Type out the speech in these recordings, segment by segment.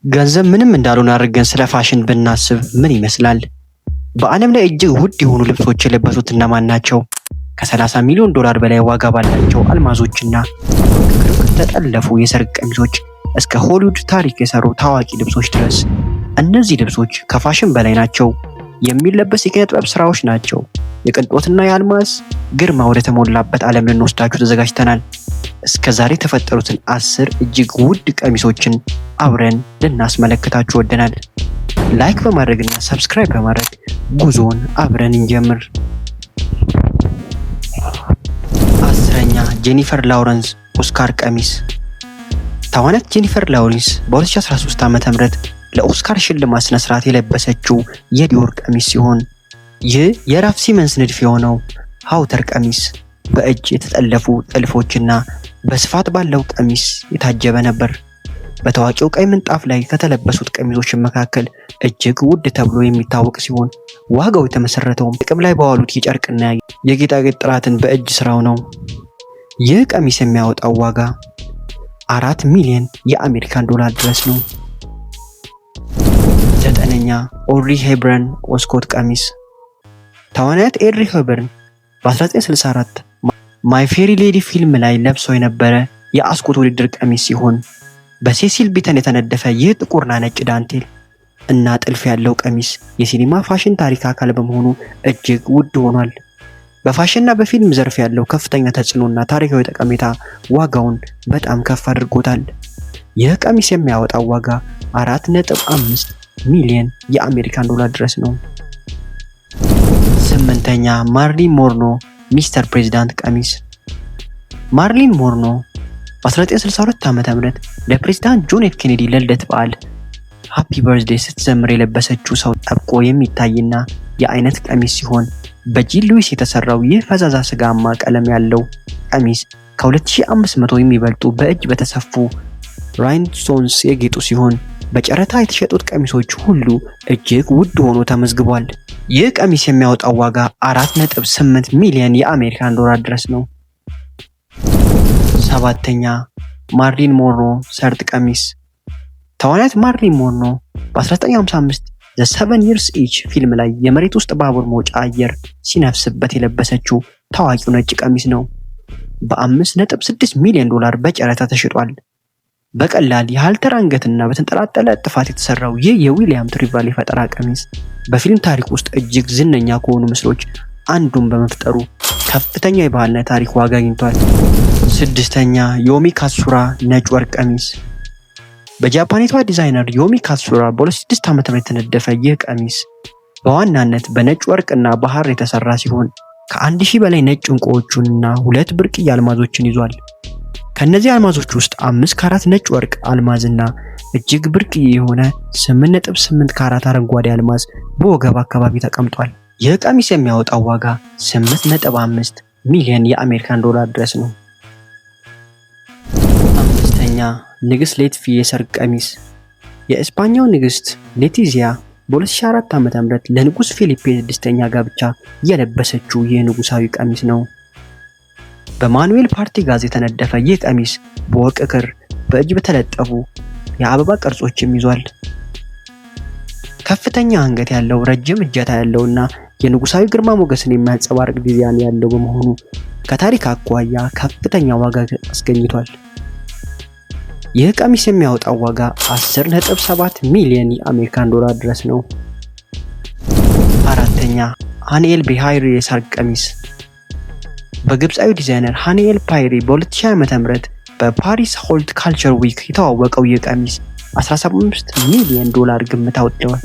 ገንዘብ ምንም እንዳልሆነ አድርገን ስለ ፋሽን ብናስብ ምን ይመስላል? በዓለም ላይ እጅግ ውድ የሆኑ ልብሶች የለበሱት እነማን ናቸው? ከ30 ሚሊዮን ዶላር በላይ ዋጋ ባላቸው አልማዞችና ከተጠለፉ የሰርግ ቀሚሶች እስከ ሆሊውድ ታሪክ የሰሩ ታዋቂ ልብሶች ድረስ፣ እነዚህ ልብሶች ከፋሽን በላይ ናቸው። የሚለበስ የኪነ ጥበብ ስራዎች ናቸው። የቅንጦትና የአልማዝ ግርማ ወደ ተሞላበት ዓለም ልንወስዳችሁ ተዘጋጅተናል። እስከ ዛሬ የተፈጠሩትን 10 እጅግ ውድ ቀሚሶችን አብረን ልናስመለክታችሁ ወደናል። Like በማድረግና subscribe በማድረግ ጉዞን አብረን እንጀምር። 10ኛ፣ ጄኒፈር ላውረንስ ኦስካር ቀሚስ። ተዋናይት ጄኒፈር ላውረንስ በ2013 ዓ.ም ለኦስካር ሽልማት ስነ ስርዓት የለበሰችው የዲዮር ቀሚስ ሲሆን፣ ይህ የራፍ ሲመንስ ንድፍ የሆነው halter ቀሚስ በእጅ የተጠለፉ ጥልፎችና በስፋት ባለው ቀሚስ የታጀበ ነበር። በታዋቂው ቀይ ምንጣፍ ላይ ከተለበሱት ቀሚሶች መካከል እጅግ ውድ ተብሎ የሚታወቅ ሲሆን፣ ዋጋው የተመሰረተውም ጥቅም ላይ በዋሉት የጨርቅና የጌጣጌጥ ጥራትን በእጅ ስራው ነው። ይህ ቀሚስ የሚያወጣው ዋጋ 4 ሚሊዮን የአሜሪካን ዶላር ድረስ ነው። 9ኛ፣ ኦድሪ ሄፕበርን አስኮት ቀሚስ። ተዋናይት ኦድሪ ሄፕበርን በ1964 My Fair Lady ፊልም ላይ ለብሰው የነበረ የአስኮት ውድድር ቀሚስ ሲሆን፣ በሴሲል ቢተን የተነደፈ ይህ ጥቁርና ነጭ ዳንቴል እና ጥልፍ ያለው ቀሚስ የሲኒማ ፋሽን ታሪክ አካል በመሆኑ እጅግ ውድ ሆኗል። በፋሽንና በፊልም ዘርፍ ያለው ከፍተኛ ተጽዕኖና ታሪካዊ ጠቀሜታ ዋጋውን በጣም ከፍ አድርጎታል። ይህ ቀሚስ የሚያወጣው ዋጋ 4.5 ሚሊዮን የአሜሪካን ዶላር ድረስ ነው። 8ኛ፣ ማርሊን ሞንሮ Mr. President ቀሚስ። ማርሊን ሞንሮ በ1962 ዓ.ም ለፕሬዝዳንት ጆን ኤፍ ኬኔዲ ለልደት በዓል Happy Birthday ስትዘምር የለበሰችው ሰው ጠብቆ የሚታይና የአይነት ቀሚስ ሲሆን፣ በጂን ሉዊስ የተሰራው ይህ ፈዛዛ ስጋማ ቀለም ያለው ቀሚስ ከ2500 የሚበልጡ በእጅ በተሰፉ rhinestones የጌጡ ሲሆን፣ በጨረታ የተሸጡት ቀሚሶች ሁሉ እጅግ ውድ ሆኖ ተመዝግቧል። ይህ ቀሚስ የሚያወጣው ዋጋ 4.8 ሚሊዮን የአሜሪካን ዶላር ድረስ ነው። ሰባተኛ፣ ማርሊን ሞንሮ ሰርጥ ቀሚስ። ተዋናይት ማርሊን ሞንሮ በ1955 The Seven Years Itch ፊልም ላይ የመሬት ውስጥ ባቡር መውጫ አየር ሲነፍስበት የለበሰችው ታዋቂው ነጭ ቀሚስ ነው። በ5.6 ሚሊዮን ዶላር በጨረታ ተሽጧል። በቀላል የ halter አንገትና በተንጠላጠለ ጥፋት የተሰራው ይህ የዊሊያም ትሪቫል የፈጠራ ቀሚስ በፊልም ታሪክ ውስጥ እጅግ ዝነኛ ከሆኑ ምስሎች አንዱን በመፍጠሩ ከፍተኛ የባህልና የታሪክ ዋጋ አግኝቷል። ስድስተኛ፣ ዮሚ ካትሱራ ነጭ ወርቅ ቀሚስ። በጃፓኒቷ ዲዛይነር ዮሚ ካትሱራ በ2006 ዓ.ም የተነደፈ ይህ ቀሚስ በዋናነት በነጭ ወርቅና በሐር የተሰራ ሲሆን፣ ከ1000 በላይ ነጭ ዕንቁዎቹንና ሁለት ብርቅዬ አልማዞችን ይዟል። ከእነዚህ አልማዞች ውስጥ 5 ካራት ነጭ ወርቅ አልማዝና እጅግ ብርቅዬ የሆነ 8.8 ካራት አረንጓዴ አልማዝ በወገብ አካባቢ ተቀምጧል። ይህ ቀሚስ የሚያወጣው ዋጋ 8.5 ሚሊዮን የአሜሪካን ዶላር ድረስ ነው። አምስተኛ፣ ንግስት ሌቲዚያ የሰርግ ቀሚስ። የእስፓኛው ንግስት ሌቲዚያ በ2004 ዓ.ም ለንጉስ ፊሊፔ ስድስተኛ ጋብቻ የለበሰችው ይህ ንጉሳዊ ቀሚስ ነው። በማኑኤል ፓርቲጋዝ የተነደፈ ይህ ቀሚስ በወርቅ ክር በእጅ በተለጠፉ የአበባ ቅርጾችም ይዟል። ከፍተኛ አንገት ያለው፣ ረጅም እጀታ ያለውና የንጉሳዊ ግርማ ሞገስን የሚያንጸባርቅ ዲዛይን ያለው በመሆኑ ከታሪክ አኳያ ከፍተኛ ዋጋ አስገኝቷል። ይህ ቀሚስ የሚያወጣው ዋጋ 10.7 ሚሊዮን የአሜሪካን ዶላር ድረስ ነው። አራተኛ፣ ሃኒኤል ቤሃይሪ የሰርግ ቀሚስ። በግብፃዊ ዲዛይነር ሃኒኤል ፓይሪ በ2000 ዓ.ም በፓሪስ Haute Couture Week የተዋወቀው ይህ ቀሚስ 15 ሚሊዮን ዶላር ግምት አውጥተዋል።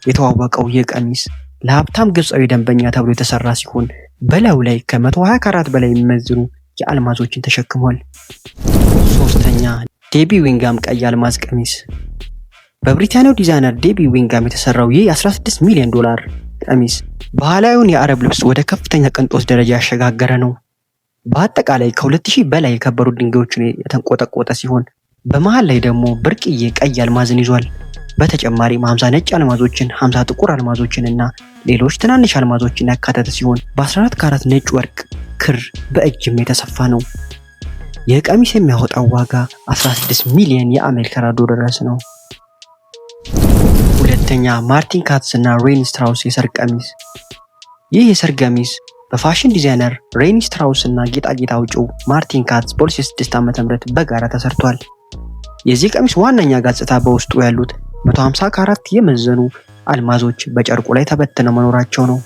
የተዋወቀው ይህ ቀሚስ ለሀብታም ግብፃዊ ደንበኛ ተብሎ የተሰራ ሲሆን፣ በላዩ ላይ ከ120 ካራት በላይ የሚመዝኑ የአልማዞችን ተሸክሟል። ሶስተኛ፣ ዴቢ ዊንጋም ቀይ አልማዝ ቀሚስ። በብሪታንያው ዲዛይነር ዴቢ ዊንጋም የተሰራው ይህ የ16 ሚሊዮን ዶላር ቀሚስ ባህላዊውን የአረብ ልብስ ወደ ከፍተኛ ቅንጦት ደረጃ ያሸጋገረ ነው። በአጠቃላይ ከ2000 በላይ የከበሩ ድንጋዮችን የተንቆጠቆጠ ሲሆን፣ በመሃል ላይ ደግሞ ብርቅዬ ቀይ አልማዝን ይዟል። በተጨማሪም 50 ነጭ አልማዞችን፣ 50 ጥቁር አልማዞችን እና ሌሎች ትናንሽ አልማዞችን ያካተተ ሲሆን፣ በ14 ካራት ነጭ ወርቅ ክር በእጅም የተሰፋ ነው። ይህ ቀሚስ የሚያወጣው ዋጋ 16 ሚሊዮን የአሜሪካ ዶላር ድረስ ነው። ሁለተኛ፣ ማርቲን ካትስ እና ሬኒ ስትራውስ የሰርግ ቀሚስ። ይህ የሰርግ ቀሚስ በፋሽን ዲዛይነር ሬኒ ስትራውስ እና ጌጣጌጥ አውጪው ማርቲን ካትስ በ2006 ዓ.ም በጋራ ተሰርቷል። የዚህ ቀሚስ ዋነኛ ገጽታ በውስጡ ያሉት 150 ካራት የመዘኑ አልማዞች በጨርቁ ላይ ተበትነው መኖራቸው ነው።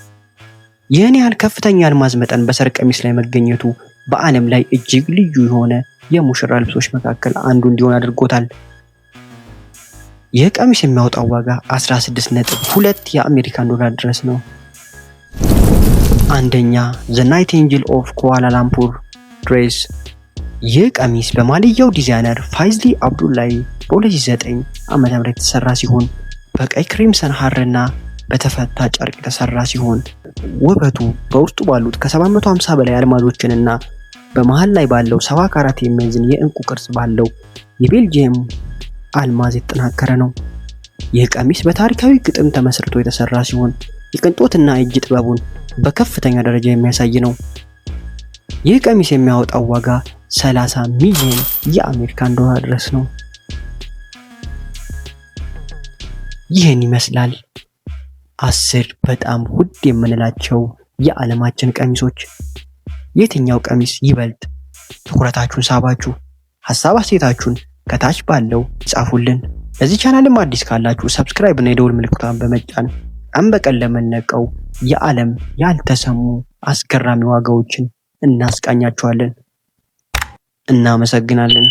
ይህን ያህል ከፍተኛ አልማዝ መጠን በሰርግ ቀሚስ ላይ መገኘቱ በዓለም ላይ እጅግ ልዩ የሆነ የሙሽራ ልብሶች መካከል አንዱ እንዲሆን አድርጎታል። ይህ ቀሚስ የሚያወጣው ዋጋ 16.2 የአሜሪካን ዶላር ድረስ ነው። አንደኛ፣ The Nightingale of Kuala Lumpur dress። ይህ ቀሚስ በማሊያው ዲዛይነር ፋይዝሊ አብዱላይ በ2009 ዓ.ም የተሰራ ሲሆን በቀይ crimson ሐርና በተፈታ ጨርቅ የተሰራ ሲሆን ውበቱ በውስጡ ባሉት ከ750 በላይ አልማዞችንና በመሃል ላይ ባለው 70 ካራት የሚመዝን የእንቁ ቅርጽ ባለው የቤልጂየም አልማዝ የተጠናከረ ነው። ይህ ቀሚስ በታሪካዊ ግጥም ተመስርቶ የተሰራ ሲሆን የቅንጦትና የእጅ ጥበቡን በከፍተኛ ደረጃ የሚያሳይ ነው። ይህ ቀሚስ የሚያወጣው ዋጋ 30 ሚሊዮን የአሜሪካን ዶላር ድረስ ነው። ይህን ይመስላል 10 በጣም ውድ የምንላቸው የዓለማችን ቀሚሶች። የትኛው ቀሚስ ይበልጥ ትኩረታችሁን ሳባችሁ? ሀሳብ አስተያየታችሁን ከታች ባለው ጻፉልን። ለዚህ ቻናልም አዲስ ካላችሁ subscribe እና የደውል ምልክቷን በመጫን ቀን በቀን ለምንለቀው የዓለም ያልተሰሙ አስገራሚ ዋጋዎችን እናስቃኛችኋለን። እናመሰግናለን።